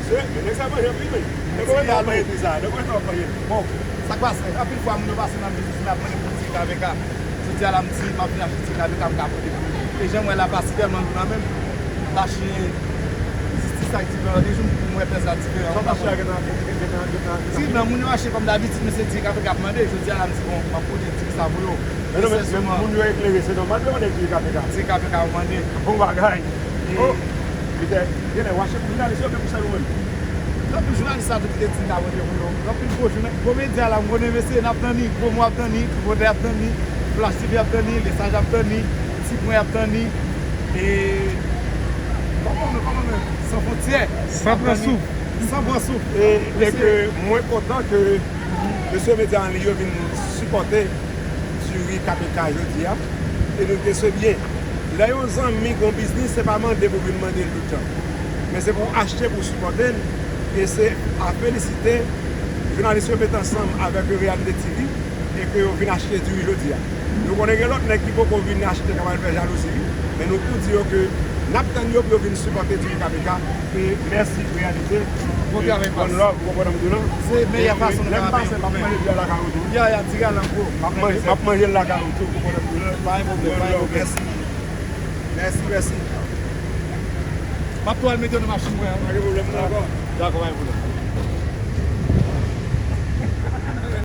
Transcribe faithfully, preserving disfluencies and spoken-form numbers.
Eh, men nèg sa manje anpil, men. Nèg yo ret nan panye pi sa, nèg yo ret nan panye. Bon, sa k pase? Anpil fwa, moun yo pase nan biznis, men ap mande pou ti K V K. Jodi a la, m di, m ap vin achte ti K V K, m ka pote pou li. E jan m wè la, pa si tèlman lou nan men m. Mache, jistis la diferan, de jou m wè pèz la diferan. Sa mache a gentan, gentan, gentan, gentan. Si, men moun yo mache kòm dabitid, men se ti K V K k ap mande. Jodi a la, m di, bon, m ap pote ti sa pou yo. Men non, men, men moun yo eklere, se nòmal pou yo mande ti K V K. Ti K V K yo mande. Bon bagay. Oh, Pita, genlè w achte pou jounalis yo, men pou sèl ou menm? Anpil jounalis la tou kite ti ka vote pou yo. Anpil gwo jounalis, gwo medya la, m konnen mesye, n ap tann li, gwo mo ap tann li, votè ap tann li, Flash T V ap tann li, Lesaj ap tann li, Ti Pwen ap tann li, e kòman menm, kòman menm? San Fwontyè. San pran souf. San pran souf. E, e ke mwen kontan ke mesye medya an li yo vin sipòte diri K P K jodi a, e nou te se byen. Lè yon zanmi gon biznis, se pa mande pou vin mande l tout tan. Men se pou w achte, pou w sipòte l, e se a felisite jounalis yo met ansanm avèk Realite T V, e ke yo vin achte diri jodi a. Nou konnen gen lòt nèg ki poko vin achte, k ap al fè jalouzi, men nou pou di yo ke n ap tann yo pou yo vin sipòte diri K P K, e mèsi Realite. Bon travay, One Love, ou konprann m di w lan? Se meyè fason nou ka peye. Lè m pase, m ap manje diri a lakay ou tou. Ya, ya, diri a nan gwo. M ap manje, m ap manje l lakay ou tou, ou konprann m di w lan? Pa gen pwoblèm, pa gen pwoblèm. Mèsi. Mèsi, mèsi. M ap tou al mete nan machin mwen an. Pa gen pwoblèm non. Dakò, pa gen pwoblèm.